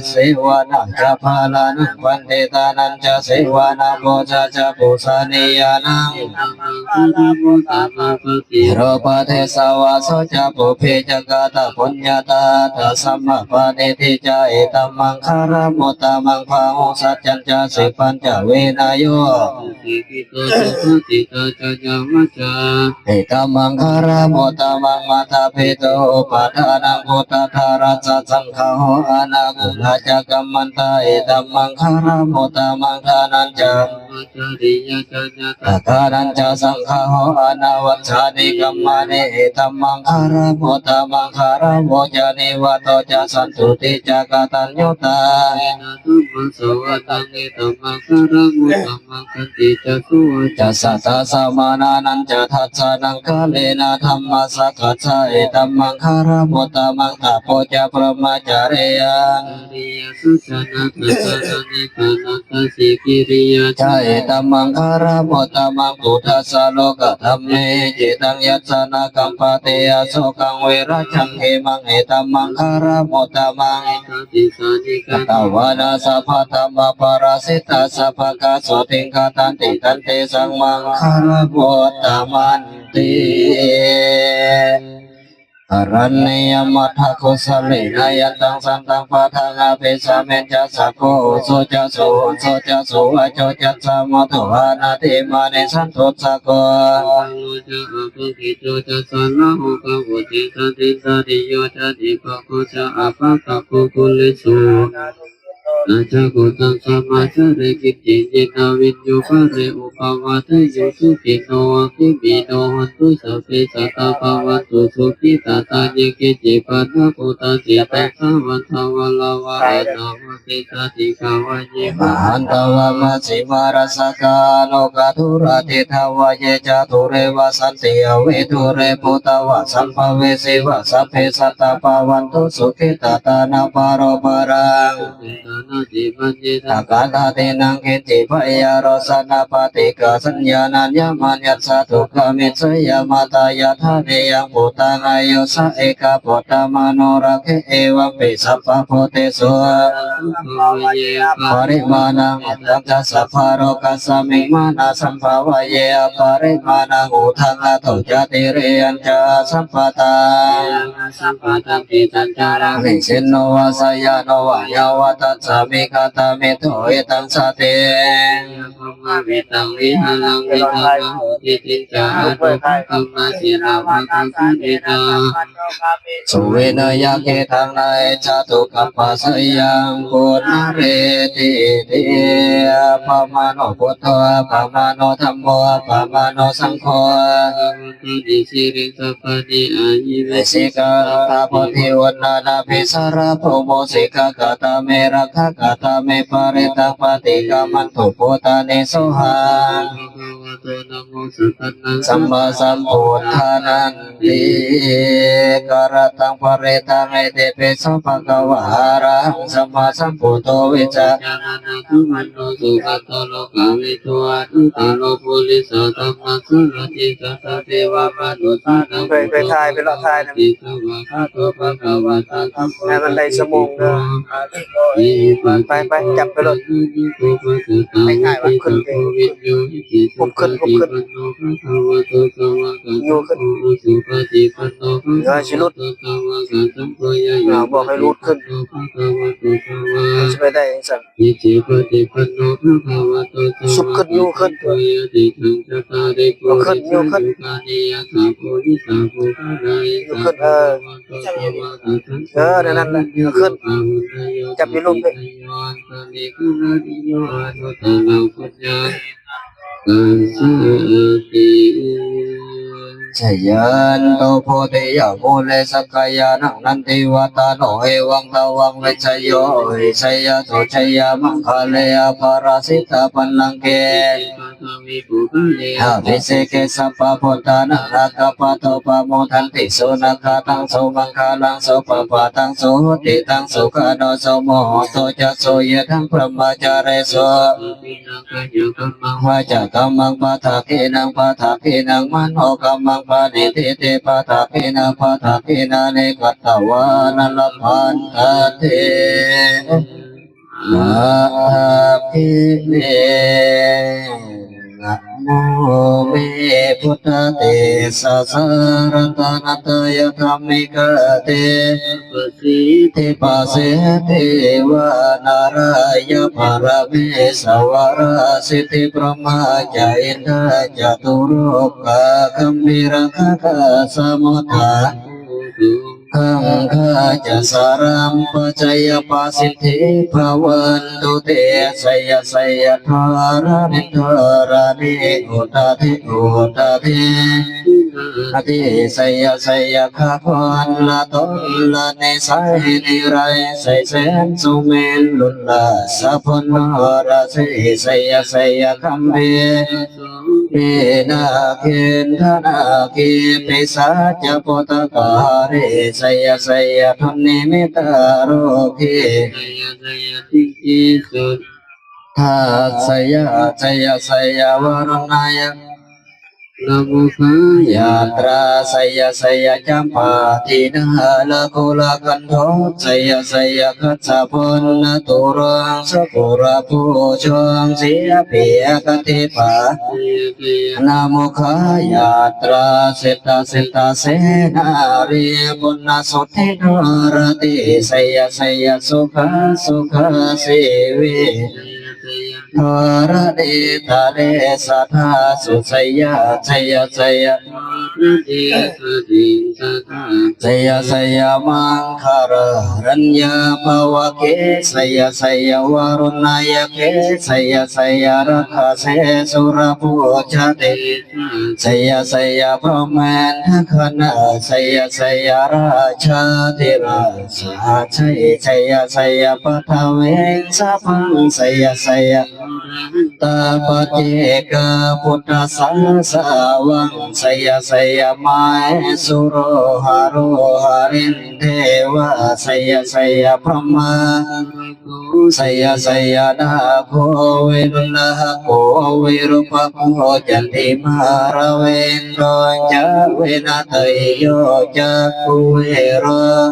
Sevanā ca bālānaṃ paṇḍitānañca sevanā, pūjā ca pūjanīyānaṃ, sīlopādesavāso ca, pubbe ca katapuññatā, attasammāpaṇidhi ca, etam maṅgalam uttamaṃ. Bāhuṃ saccañca sippañca vinayo, etam maṅgalam uttamaṃ. Mātāpitu upaṭṭhānaṃ puttadārassa saṅgaho, anākulā ca kammantā, etam maṅgalam uttamaṃ. Dānañca dānañca saṅgaho, anavajjāni kammāni, etam maṅgalam uttamaṃ. Gāravo ca nivāto ca santuṭṭhī ca kataññutā, dhammassavanaṃ, etam maṅgalam uttamaṃ. Khantī ca sovacassatā samaṇānañca dassanaṃ, kālena dhammasākacchā, etam maṅgalam uttamaṃ. Tapo ca brahmacariyaṃ, sīlassa dānaṃ ca, etam maṅgalam uttamaṃ. Phuṭṭhassa lokadhammehi, cittaṃ yassa na kampati, asokaṃ virajaṃ khemaṃ, etam maṅgalam uttamaṃ. Katvāna sabbatthamaparājitā, sabbattha sotthiṃ gacchanti, tantesaṃ maṅgalam uttamanti. Karaṇīyamatthakusalena, yantaṃ santaṃ padaṃ abhisamecca, sakko ujū ca suhujū ca, suvaco cassa mudu anatimānī, santussako ca appakicco ca, sallahukavutti, santindriyo ca nipako ca, appagabbho kulesu. Na ca khuddaṃ samācare kiñci, yena viññū pare upavadeyyuṃ. Sukhino vā khemino hontu, sabbe sattā bhavantu sukhitattā. Ye keci paṇṇabhūtatthi, tesaṃ vantaṃ valavaṃ, anavasesā dīghā vā ye mahantā vā, majjhimā rassakā aṇukathūlā. Diṭṭhā vā ye ca dūre vasanti, avidūre bhūtā vā sambhavesī vā, sabbe sattā bhavantu sukhitattā. Na paro paraṃ, na kālātīnaṃ kiñci, byārosanā paṭighasaññā, nāññamaññassa dukkhamiccheyya. Mātā yathā niyaṃ puttaṃ, āyusā ekaputtamanurakkhe, evampi sabbabhūtesu, aparimāṇaṃ. Idaṃ ca sabbalokasmiṃ, mānasambhāvaye aparimāṇaṃ, uddhaṃ adho ca tiriyañca, asambādhaṃ tiṭṭhañcaraṃ. Nisinno vā sayāno vā, yāvatassa Mekatameto etaṃ satiṃ. Brahmavitaṃ viharaṃ vidhammahotikiñca anupagamma silava dassanena. Suvineyya gedhaṃ na hi jātu gabbhaseyyaṃ punaretīti. Appamāṇo buddho, appamāṇo dhammo, appamāṇo saṅgho. Sīlī sabbani ahi vicchikā, buddhi uṇṇānābhī sarabū mūsikā, katā me rakkhā, katā me parittā, paṭikkamantu bhūtāni sohaṃ. Sammāsambuddhānanti. Karattaṃ parittaṃ itipi so bhagavā arahaṃ sammāsambuddho vijjācaraṇasampanno sugato lokavidū anuttaro purisadammasārathi satthā devamanussānaṃ ไปไปถ่ายไปเลาะถ่ายนะ buddho bhagavā iti svākkhāto bhagavatā dhammo ให้มันได้ชั่วโมงเด้อ ไปไปจับไปโลด ไปถ่ายว่าขึ้นไป ปุ๊บขึ้นปุ๊บขึ้น อยู่ขึ้น เดี๋ยวสิหลุด อ่า บอกให้หลุดขึ้น มันจะไปได้จังซั่น Iccepaṭipanno bhagavato สุบขึ้น อยู่ขึ้น sāvakasaṅgho, yadidaṃ cattāri อยู่ขึ้น อยู่ขึ้น purisayugāni aṭṭha purisapuggalā อยู่ขึ้น เออ เออ นั่นแหละ อยู่ขึ้น จับอยู่รูปนี่ Jayanto bodhiyā mūle sakyānaṃ nandivaḍḍhano, evaṃ tvaṃ vijayo hohi jayassu jayamaṅgale, aparājitapallaṅke abhiseke sabbabuddhānaṃ aggappatto pamodati. Sunakkhattaṃ sumaṅgalaṃ supabhātaṃ suhuṭṭhitaṃ, sukhaṇo sumuhutto ca suyiṭṭhaṃ brahmacārisu. Vācākammaṃ padakkhiṇaṃ, padakkhiṇaṃ manokammaṃ, paṇidhī te padakkhiṇā, padakkhiṇāni katvāna labhantatthe padakkhiṇe. Namo me buddhatejasā ratanattayadhammikā tejasā siddhi pasīdevā nārāyaparamesurā siddhibrahmā ca indā ca catulokā gambhīrakkhakā samuddā gangā ca sabrahmā jaya pasiddhi bhavantu te. Jaya jaya dharaṇi dharaṇī udadhi udadhi udadhi, jaya jaya gaganalatanalanisai niraisaisai sumerulāsabhuṇṇarasī, jaya jaya gambhīra sombhī nāgendanāgī pisācabhūtakālī, jaya jaya dunnimittarogī, jaya jaya siddhisuddhā, jaya jaya jaya varuṇṇayakkha nāmukhayātrā, jaya jaya campādinālakulagantho, jaya jaya gajjabbalanaturaṅga sukarabhujaṅga sīhabyagghadīpā, jaya jaya nāmukhayātrā, siddhaseṭṭha senārī puṇṇasuddhi nāratī, jaya jaya sukhā sukhā jīvī, jaya jaya dharaṇītale sadā sujayā, jaya jaya dharaṇītale sadā, jaya jaya maṅkararāja bhavagge, jaya jaya varuṇayakkhe, jaya jaya rakkhase surabhujatejā, jaya jaya brahmendagaṇā, jaya jaya rājādhirājasājjaya, jaya jaya paṭhaviṃ sabbaṃ, jaya jaya arahantāpaccekabuddhasāsavaṃ, jaya jaya mahesuro haro harindevā, jaya jaya brahmā jaya jaya nāgo viruḷhako virūpakkho candimā ravindro ca venateyyo ca kuvero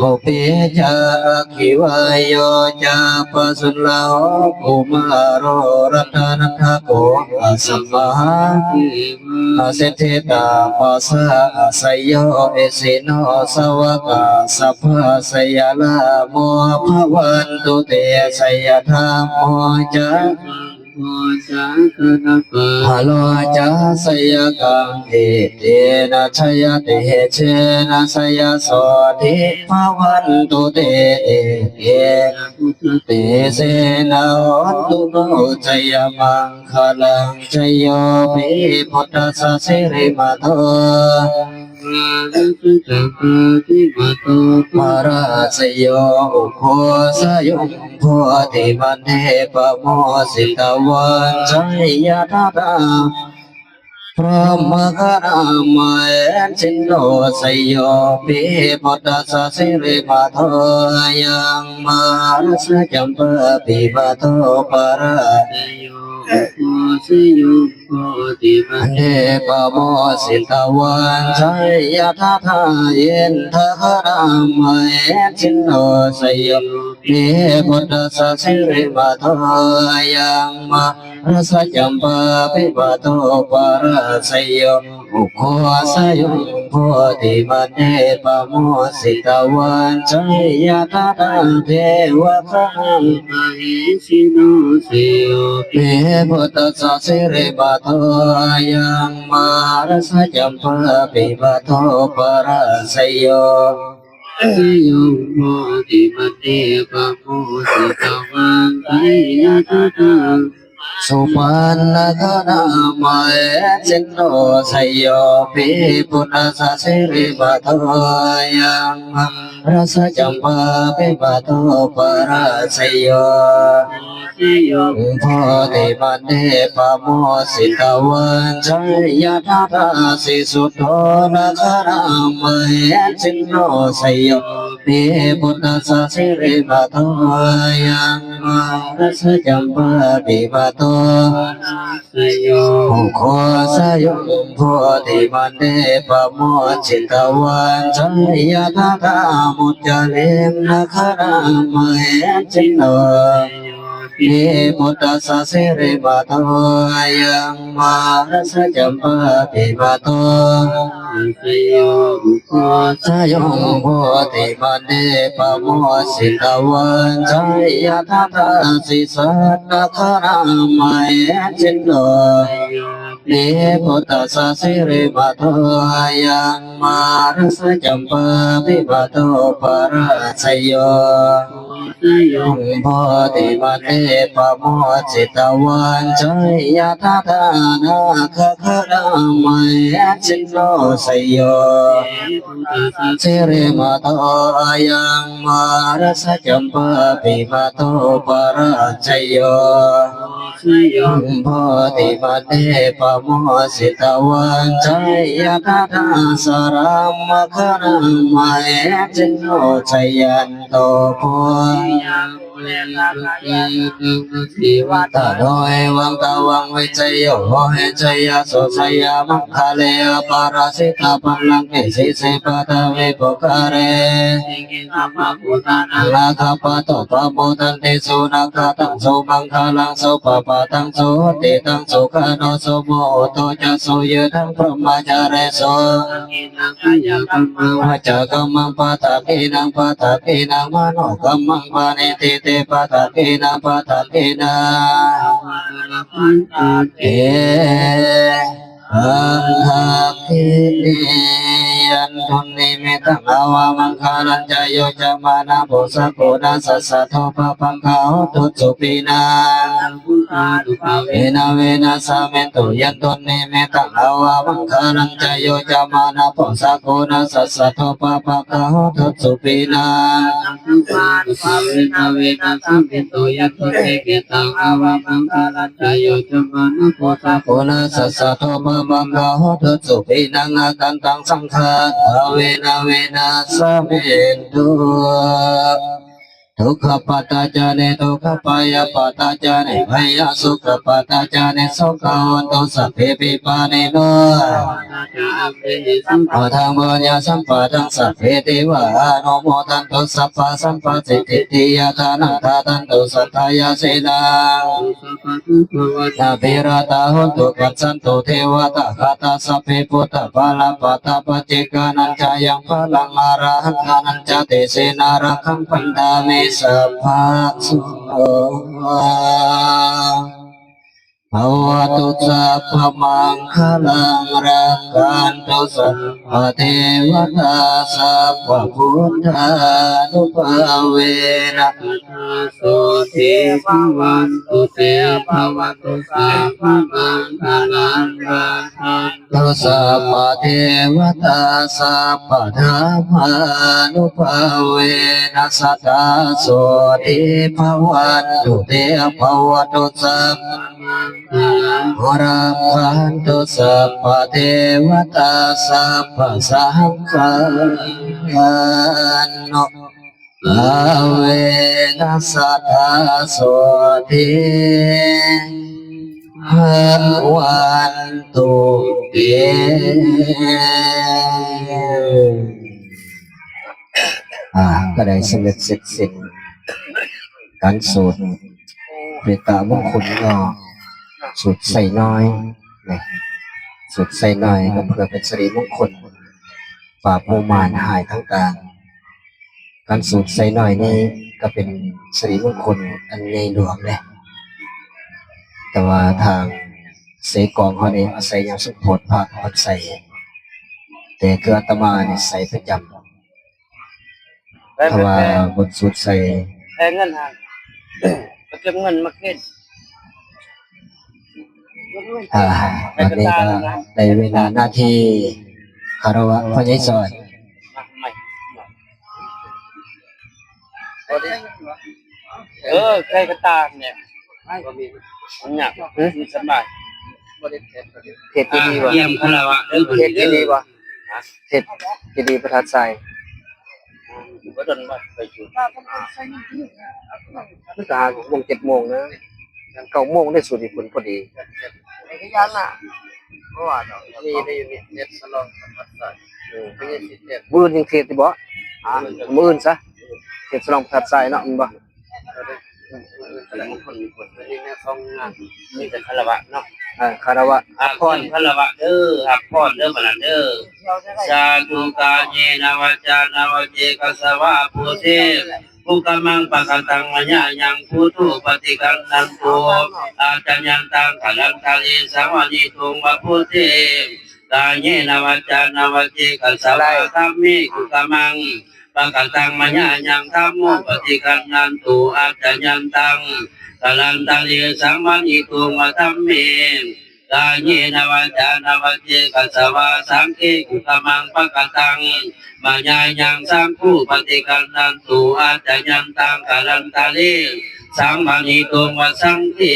loke ca aggi vāyo ca pājuṇho bhūmi มาโรรัตนันทโกอาสมหา อาสิทธิตาปัสสะอาสโยอิสิโนสวากาสภาสยาลาโมภะวันตุเตสยธรรมโมจะ โมจักขณปา พะโลจะสยกังอิเทนะชยเตเชนะสยโสทิภะวันตุเตเอเทนะพุทธเตเสนะโหนตุโมจยมังคลัง ชโยปิพุทธัสสะสิริมาโท มารัสจัมปาปิมาโตปะราชโยอุโคสยุงโพธิมันเทปะโมสิตาวันชัยยะทะทา พรหมคณะมเหสินโนสโยปิพุทธัสสะสิริมาโทยังมารัสจัมปาปิมาโตปะราชโยอุโคสยุง โพธิมันเทปะโมสิตาวันชัยยะทะทาอินทะคณะมเหสินโนสโยปิพุทธัสสะสิริมาโทยังมารัสจัมปาปิมาโตปะราชโย อุโคสยุงโพธิมันเทปะโมสิตาวันชัยยะทะทาเทวะคณะมเหสิโนสโยปิพุทธัสสะสิริมาโทยังมารัสจัมปาปิมาโตปะราชโย สยุงโพธิมันเทปะโมสิตาวันชัยยะทะทา สุปันนคณะมเหสินโนสโยปิพุทธัสสะสิริมาโทยังมารัสจัมปาปิมาโตปะราชโย สยุงโพธิมันเทปะโมสิตาวันชัยยะทะทาสิสุโทนคณะมเหสินโนสโยปิพุทธัสสะสิริมาโทยังมารัสจัมปาปิมาโต สโย อุโคสยุงโพธิมันเทปะโมสิตาวันชัยยะทะทามุจจลิงนคณะมเหสินโน ปิพุทธัสสะสิริมาโทยังมารัสจัมปาปิมาโต สโย อุโคสยุงโพธิมันเทปะโมสิตาวันชัยยะทะทาสิสัตนคณะมเหสินโน ปิพุทธัสสะสิริมาโทยังมารัสจัมปาปิมาโตปะราชโย สยุงโพธิมันเทปะโมสิตาวันชัยยะทะทานาคคณะมเหสินโนสโย สิริมาโทยังมารัสจัมปาปิมาโตปะราชโย สยุงโพธิมันเทปะโมสิตาวันชัยยะทะทาสรัมมคณะมเหสินโนชยันโตโพยัง เวลาเกิดสีวัตโนเอวังตวังวิจโยโหหิจยสุจยมังคาเลอปาราสิตาปัลลังกิสิสิปัทวิปุคาเรสัพพะปุตตานังอาคัปปะโตปะโมทันติสุนักขะตังสุมังคลังสุปะปะตังสุติตังสุขะโนสุโมโหโตจะสุยืทั้งพรหมจารีสุ วจีกัมมังปะตะกีนังปะตะกีนังมโนกัมมังปะนิทิติปะตะกีนังปะตะกีนังเอหังทักขิเนยันตุนนิมิตังอวามังคารัญจะโยจะมานะโพสะโกนะสัสสะโทปะปังคาโหตุสุปินัง เวนะเวนะสาเมนตุยันตุนนิมิตังอวามังคารังจะโยจะมานะโพสะโกนะสัสสะโทปะปะกะโหตุสุปินัง เวนะเวนะสาเมนตุยันตุนนิมิตังอวามังคารังจะโยจะมานะโพสะโกนะสัสสะโทปะปะกะโหตุสุปินังอาคันตังสังฆาเวนะเวนะสาเมนตุ Dukkhappattā ca niddukkhā, bhayappattā ca nibbhayā, sokappattā ca nissokā, hontu sabbepi pāṇino. Atha puññasampadaṃ sabbe devānumodantu, sabbasampattisiddhiyā dānaṃ dadantu saddhāya, sīlaṃ abhiratā hontu, gacchantu devatāgatā. Sabbe buddhā balappattā, paccekānañca yaṃ balaṃ, arahantānañca tejena, rakkhaṃ bandhāmi sabbaso. Bhavatu sabbamaṅgalaṃ, rakkhantu sabbadevatā, sabbabuddhānubhāvena sadā sotthī bhavantu te. Bhavatu sabbamaṅgalaṃ, rakkhantu sabbadevatā, sabbadhammānubhāvena sadā sotthī bhavantu te. Bhavatu sabbamaṅgalaṃ, rakkhantu sabbadevatā, sabbasaṅghānubhāvena sadā sotthī bhavantu te. อ่า ก็ได้สำเร็จเสร็จสิ้นการสวดเมตตามงคลเนาะ สวดไซน้อยนะ สวดไซน้อยก็เพื่อเป็นสิริมงคล ปราบหมู่มารหายต่างๆ การสวดไซน้อยนี่ก็เป็นสิริมงคลอันใหญ่หลวงเลย แต่ว่าทางไซกองเขานี่อาศัยยาสุโขทพระเอาใส่ แต่คืออาตมานี่ใส่ประจำ เพราะว่าบทสวดไซ แทนเงินหา ไปเก็บเงินมากิน อ่า วันนี้ก็ได้เวลาหน้าที่คารวะพระยายสอน เออ ใครก็ตามเนี่ย มันหนัก มันสบาย เทศน์ที่นี่วะ เยี่ยมคารวะเด้อ เทศน์ที่นี่วะ เทศน์ที่นี่ประทัดใส่ บ่ทันว่าไปจุด มันก็หาหกโมงเจ็ดโมงนะ เก้าโมงได้สุดที่ผลพอดี ไอ้ขยันน่ะ เพราะว่าเนาะ มีได้อยู่นี่ เน็ตสลองกับพัดใส่ เออ ไม่ใช่สิเทศ มื้ออื่นยังเทศน์อยู่บ่ อ่า มื้ออื่นซะ เทศน์สลองประทัดใส่เนาะ มันบ่ มีแต่คารวะเนาะ เออ คารวะ รับพร คารวะเด้อ รับพรเด้อ บัดนั้นเด้อ สาธุ กาเยนะ วาจานะ วาจี กัสสะวะ ปุเท Kukammaṃ pakataṃ mayā yaṃ, buddho paṭiggaṇhatu accayantaṃ, kālantare saṃvarituṃ va buddhe. Kāyena vācāya va cetasā vā, dhamme kukammaṃ pakataṃ mayā yaṃ, dhammo paṭiggaṇhatu accayantaṃ, kālantare saṃvarituṃ va dhamme. Kāyena vācāya va cetasā vā, saṅghe kukammaṃ pakataṃ mayā yaṃ, saṅgho paṭiggaṇhatu accayantaṃ, kālantare saṃvarituṃ va saṅghe.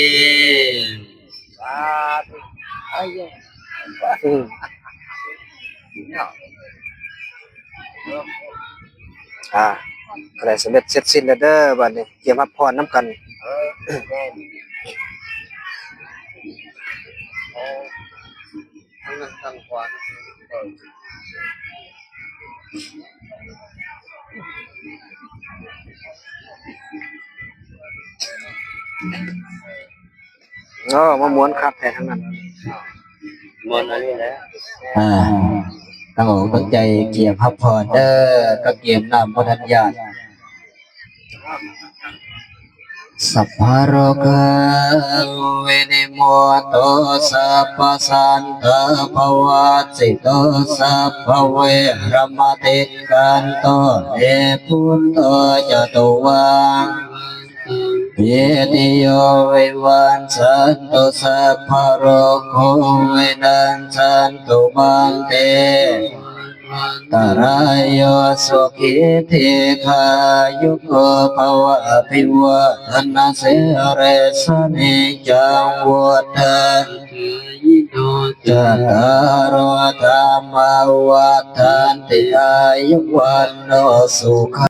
สาธุ อืม อ่า ก็ได้สำเร็จเสร็จสิ้นแล้วเด้อ บัดนี้เตรียมรับพรนำกัน เออ แม่น เออ ทั้งนั้นทั้งขวานะ เออ เออ มาม่วนคักแท้ทั้งนั้น ม่วนอันนี้แหละ อ่า ตั้งอกตั้งใจเกียมพักผ่อนเด้อ ก็เกียมน้ำบ่ทันยาก Sabbaroga vinimutto, sabbasantāpavajjito, sabbaveramatikkanto, he buddho catuvaṃ vitiyo vivañjantu, sabbarogo vinassantu, mā te antarāyo, sukhī dīghāyuko bhava. Abhivādanasīlissa niccaṃ vuḍḍhāpacāyino, cattāro dhammā vaḍḍhanti: āyu vaṇṇo sukhaṃ